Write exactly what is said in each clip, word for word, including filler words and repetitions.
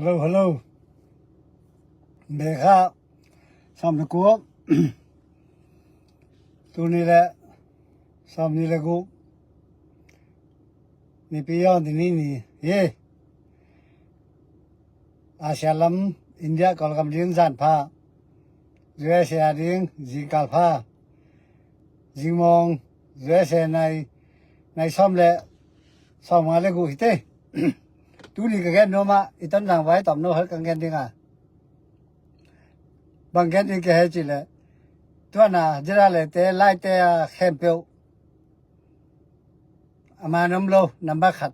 Hello, hello. Bekha, sam na kuap. Tuni le, sam ni le gu. Ni pi yon di ni ni. Ye. Asia lam, India Kawlgam ding zan pha. U S A ding, zingkal pha. Zingmawng, U S A nai, nai sawm le, sawm nga le gu hi te. Tuni ka gen nuam ah, i Tonzang vai tawm no hal ka gen ding a. Bang gen ding ka he ci le. Tua na, Zira le te, lai te a khempeuh. A man om lo, number khat.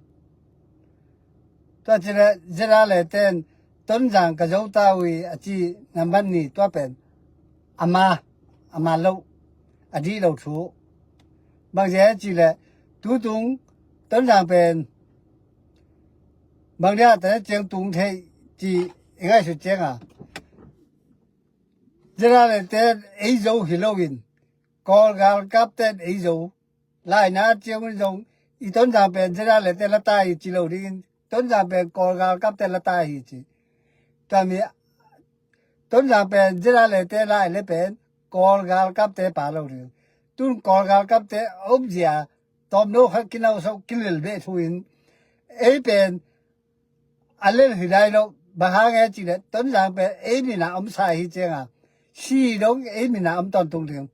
Tua ci le, Zira le ten, Tonzang ka zo ta uh hi a ci, number ni, tua pen. A ma, a man lo, a dih lo thu. Bang zia ci le, tutung, Tonzang pen, bang dia ta ciang tung thei ci, i ngaihsut ciang a. Zira le ten, ei zo hi lo in, Kawl galkap ten ei zo. Lai na ciang un zong, i Tonzang pen Zira le ten la ta hi ci lo ding in, Tonzang pen Kawl galkap ten la ta hi ci. Tua mi, Tonzang pen Zira le ten lai le pen, Kawl galkap te pa lo ding. Tun Kawl galkap te om zia, tawm no khat kinau sok kilel beh thu in, ei pen, a lel hi lai lo, bang hang e ci le, Tonzang pen ei mina om sa hi ciang a, si dong ei mina om tawntung ding.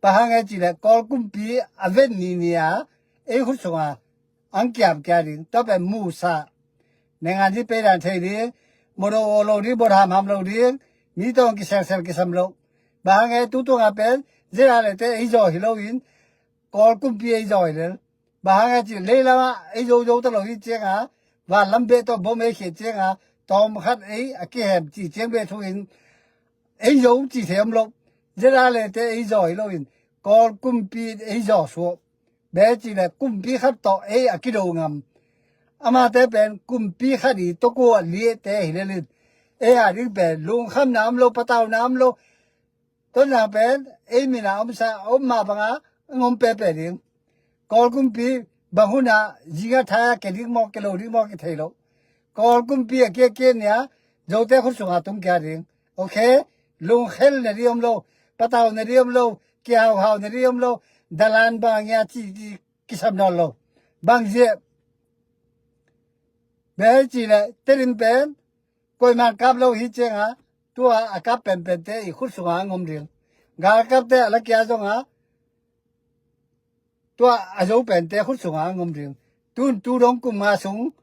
Bang hang e ci le, Kawl kumpi a ven ni ni a, ei khut sung a, ang kiam kia ding, tua pen mu sa. Nengan hi pe dan thei ding, mo do o lo ding, mo ham ham lo ding, mi tawng kisel sel kisam lo. Bang hang e tutung a pen, Zira le te ei zaw hi lo in, Kawl kumpi ei zaw hi lel. Bang hang e ci lei lam ah ei zo zo ta lo hi ciang a, van lam beh tawh bom ei khiat ciang a, tawm khat ei a kihem ci ciang beh thu in, ei zo ci thei om lo. Zira le te ei zaw hi lo in, Kawl kumpi ei zaw suak. Beh ci le kumpi khat tawh ei a kido ngam. Amate pen kumpi khat i tokua liate hi lel in. Ei a ding pen, lungkhamna om lo, patauna om lo. Tonzang pen, ei mina om sa, om ma banga, ang om pepe ding. Kawl kumpi, bang huna, zinga thaya, ke ding maw, ke lo ding maw, ke thei lo. Kawl kumpi, a kia kia nia, zote khut sunga tung kia ding. Okay? Lungkhel na di om lo, patau na di om lo, kia hau hau na di om lo, dalan bang ya ci, ci, kisam nawn lo. Bang zia. Beh ci le, Tedim pen, koiman kap lo hi ciang a, tua a kap penpen te i khut sunga ang om ding. Galkap te a la kia zong a, tua a zo pen te khut sunga ang om ding. Tun tu dong kum nga sung,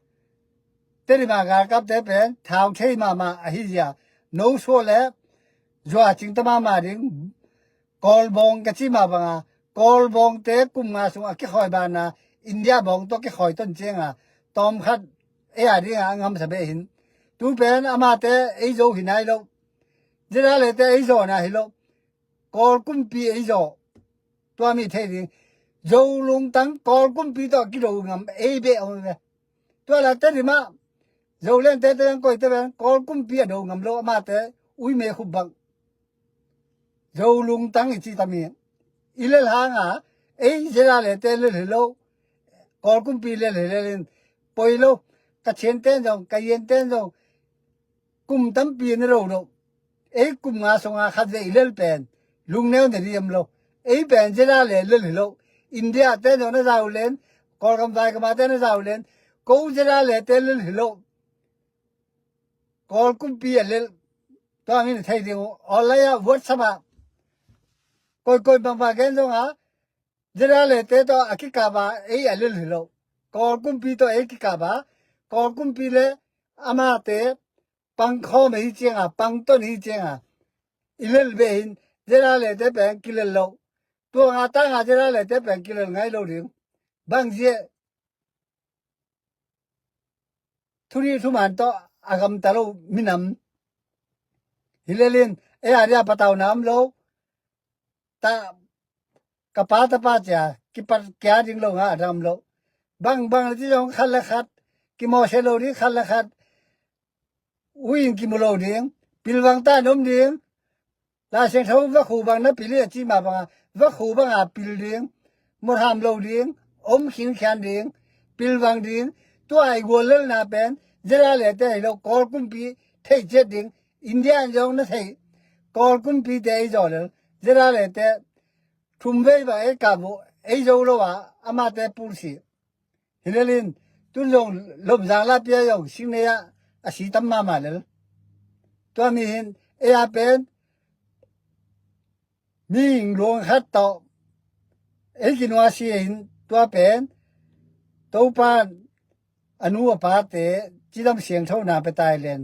Tedim a galkap te pen, thau thei mama a hi zia. No suak le, zua cing ta mama ding, Kawlbawng ka ci mah banga, Kawlbawngte kum nga sung a kikhawi bana, India bawng tawh kikhawi ton cianga, tawmkhat ei a dinga a ngamsa beh hin. Tu pen amate ei zo hi nai lo. Zira le te ei zawna hi lo. Kawl kumpi ei zaw. Tua mi thei ding. Zo lungtang Kawl kumpi tawh kido ngam ei beh om ve. Tua la te dima. Zo lente te koi te pen Kawl kumpi a do ngam lo amate. Ui me khup bang. Zo lungtang i ci tami. I lel hanga, ei Zira le te lel hi lo. Kawl kumpi lel hi lel in. Poi lo. Ka Chin ten zong, ka Yen ten zong. Kum tampi na lo lo. Ei kum nga songa khat ve i lel pen. Lungneu na diam lo. Ei pen Zira le lel hi lo. India ten zong na zau len. Kawlgam vai kama ten na zau len. Ko Zira le te lel hi lo. Kawl kumpi a lel. Tua ngin thei ding uh. Online a WhatsApp a. Koi koi bang bang gen zong a. Zira le te tawh a kikap a ei a lel hi lo. Kawl kumpi tawh ei kikap a. Kawl kumpi le amate pangkhawm hi cianga, pangton hi cianga. I lel beh hin. Zira le te pen kilel lo. Tua nga ta nga Zira le te pen kilel ngai lo ding. Bang zia. Thuri thuman tawh a gamta lo minam. Hi lelin, ei a dia patauna om lo. Ta, ka pa ta pa cia, kipat kia ding lo nga a dam lo. Bang, bang le ti zong khat le khat, kimawsia lo ding khat le khat. Uin kimu lo ding, pilvang ta nom ding. Lai Siangtho vakhu bang na pil hi a ci mah banga, vakhu banga pil ding, mawtham lo ding, om khinkhian ding, pilvang ding, tua i guallelna pen, ZRA le te hi lo, Kawl kumpi theih ciat ding. India in zong na thei, Kawl kumpi te ei zaw lel. ZRA le te thum vei bang ei kap uh, ei zo lo a, amate pulsi. Hi lel in, tun zong Lomzang Lapia zong sing nei ah a si tam mahmah lel. Tua mi hin, ei a pen, mihing luang khat tawh ei kinuasia in, tua pen Topan a nu a pate cidam siangtho nang pia tai len,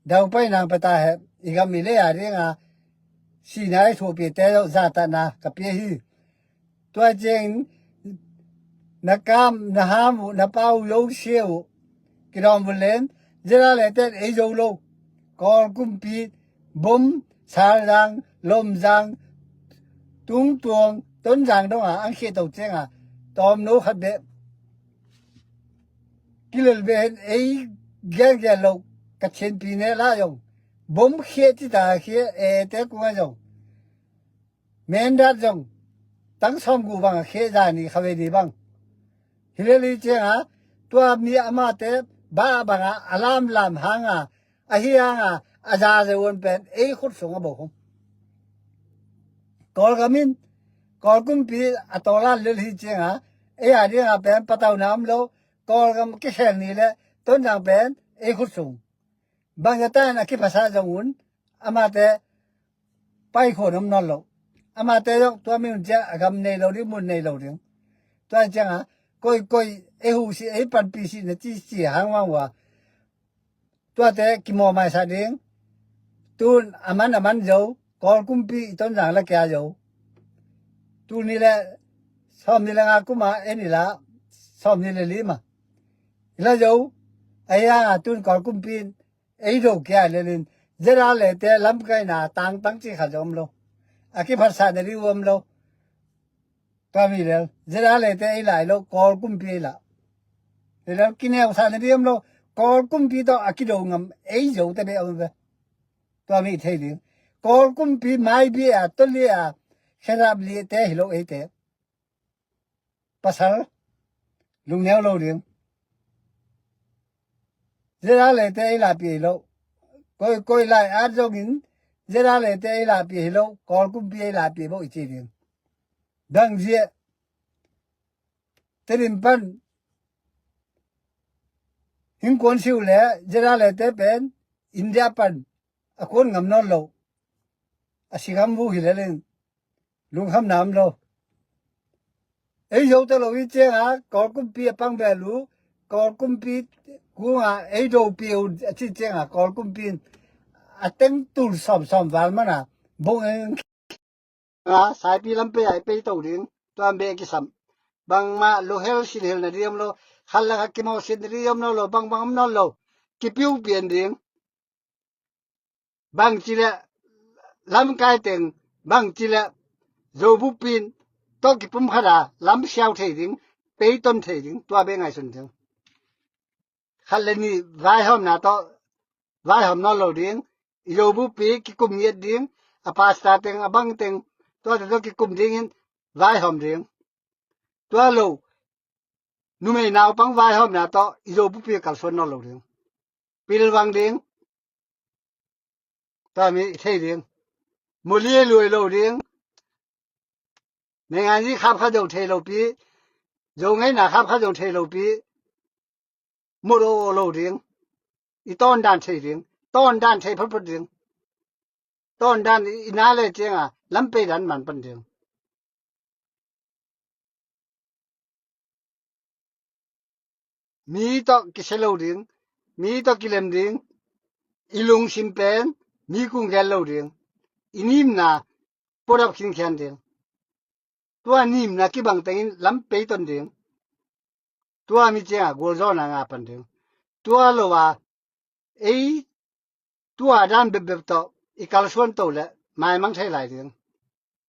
daupai nang pia tai he, i gam i lei a dinga sihna i thuahpihte zong zahtakna ka pia hi. Tua ciangin na kam, na ham uh, na pau uh, zosia uh kidawm vun len, ZRA le ten ei zo lo. Kawl kumpi bom, Salzang, Lomzang, Tungtuang, Tonzang donga ang khia to cianga, tawmno khat beh kilel beh hen, ei gengen lo, ka thianpi ne la zong bom khia cita khia, e te kunga zong Mendat zong tang sawm gu bang a khia, zani khavei ni bang. Hi lel hi cianga, tua mi amate bah banga a lamlam hanga, ahi hanga a zaze uan pen ei khut sung a bo khum. Kawlgam in, Kawl kumpi a tawlan lel hi cianga, ei a dinga pen patauna om lo. Kawlgam kikhel ni le Tonzang pen ei khut sung. Bang zata in a kiphasa zong un, amate paikhuan om nawn lo. Amate zong tua mi un ciah a gam nei lo ding, mun nei lo ding. Tua cianga koikoi ei huhsi, ei panpisi na cici hang mang ua, tuate kimawh maisa ding. Tun a man a man zo, Kawl kumpi i Tonzang la kia zo. Tuni le sawm ni le nga kuma en i la, sawm ni le lima i la zo. Ahi hanga tun Kawl kumpi in ei do kia lelin, ZRA le te lamkaina tangtang ci kha zong om lo. A kiphatsah na ding om lo. Tua mi lel, ZRA le te ei lai lo, Kawl kumpi ei la. Lel kineu sa na ding om lo. Kawl kumpi tawh a kido ngam ei zo te be om ve. Tua mi thei ding. Kawl kumpi mai bia, toli a, kherap li te hi lo ei te. Pasal lungneu lo ding. ZRA le te ei lapi ei lo. Koikoi lai at zongin ZRA le te ei lapi ei lo. Kawl kumpi ei lapi bo i ci ding. Dang zia Tedim pan hingkuan siu le ZRA le te pen India pan a kuan ngam nawn lo. A si ngam uh hi lelin lungkhamna om lo. Ei zo ta lo i cianga Kawl kumpi a pang bel uh, Kawl kumpi kunga ei dopi uh a ci cianga Kawl kumpi in a teng tul sawmsawm val mana bong eng a saipi lam pei a i pei to ding. Tuan beh kisam. Bangmah luhel silhel na ding om lo. Khat le khat kimawhsit na ding om nawn lo. Bangbang om nawn lo. Kipiu pian ding. Bangci le lamkai teng, bangci le Zobupi in tawh kipum khata lam siau thei ding, peiton thei ding, tua beh ngaihsun ding. Khat le nih vaihawmna tawh vaihawm nawn lo ding. I Zobupi kikum ngiat ding. A pastor teng, a bang teng, tuate tawh kikum dingin vaihawm ding. Tua lo numei naupang vaihawmna tawh i Zobupi kalsuan nawn lo ding. Pilvang ding. Tua mi thei ding. Mulia luai lo ding. Neingan zi khap kha zo thei lo pi. Zo ngaina khap kha zo thei lo pi. Mut aw lo ding. I tawndan thei ding. Tawndan thei photphot ding. Tawndan i na le cianga lampei dan man pan ding. Mi tawh kisia lo ding, mi tawh kilem ding, i lungsim pen mi kung gel lo ding, i nimna puadap khinkhian ding. Tua nimna kibang tengin lam peiton ding. Tua mi cianga gualzawhna nga pan ding. Tua lo a ei tua dan bepbep tawh i kalsuan to le maimang thei lai ding.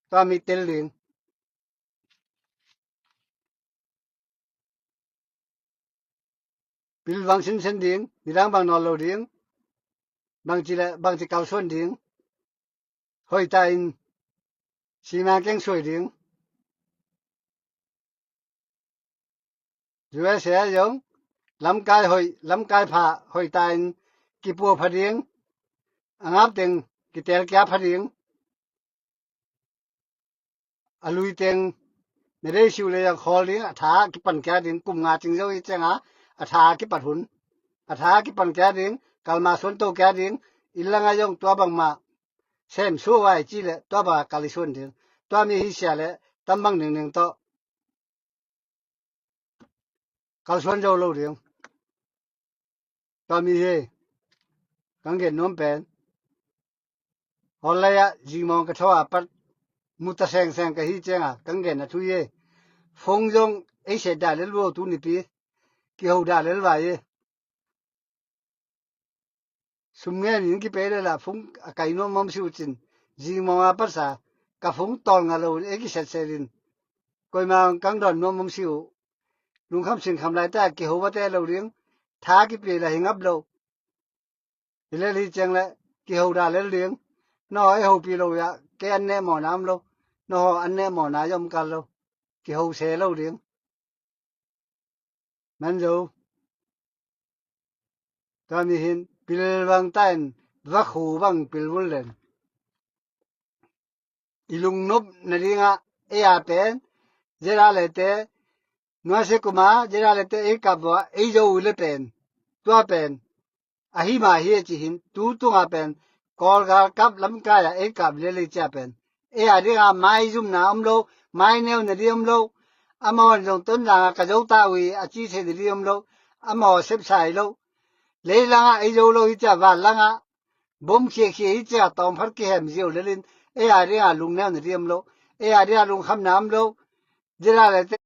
Tua mi tel ding. Pilvang sinsen ding, midang bang nawn lo ding, bangci le bangci kalsuan ding, hoihta in simang keng suai ding. U S A zong Lamkai hoih, lamkai pha hoih ta in kipua pha ding, a ngap teng kitel kia pha ding, a lui teng na dei siu le yang khawl ding, a tha kipan kia ding, kum nga cing zo i cianga a tha kipat hun, a tha kipan kia ding, kalma suan to kia ding, inn langa zong tua bangmah sem suah vai ci le tua bangah kal i suan ding. Tua mi hi sia le tam bang ningning tawh kalsuan zo lo ding. Tua mi hi kang gen nuam pen. Hawllai ah zingmawng ka thaw a pat muta sengseng ka hi cianga kang gen a thu hi. Fong zong ei set dah lel lo tu nipi, kiho dah lel vai hi. Sum ngen in kipei le lah fung a kai nuam mawm si uh cin, zingmawng a patsa ka fung tawl nga lo in ei kisetset in koima kang dawn nuam mawm si uh. Lungkham sinkham laita kiho va te lo ding, tha kipia la hi ngap lo. Hi lel hi ciang le kiho dah lel ding. Nawhaw ei hopi lo ya kei an neh mawna om lo, nawhaw an neh mawna ya om kal lo. Kiho se lo ding. Man zo. Tua mi hin pil bang ta in vakhu bang pil vun len. I lungnop nadingah ei a pen Zerale te nuasia kuma Zerale te ei kap vua ei zo uh le pen, tua pen ahi mah hi a ci hin tu tunga pen Kawlgal kap lamkai ah ei kap lel ei cia pen ei a dinga maizumna om lo, maineu na di om lo. Amahon zong Tonzang ah ka zo ta uh hi a ci thei na di om lo. Amahon sepsai lo. Leilangah ei zo lo hi cia vanlangah bom khiakhia hi cia tawngphat kihem zio lelin ei a dinga lungneu na di om lo. Ei a dinga lungkhamna om lo. Zerale te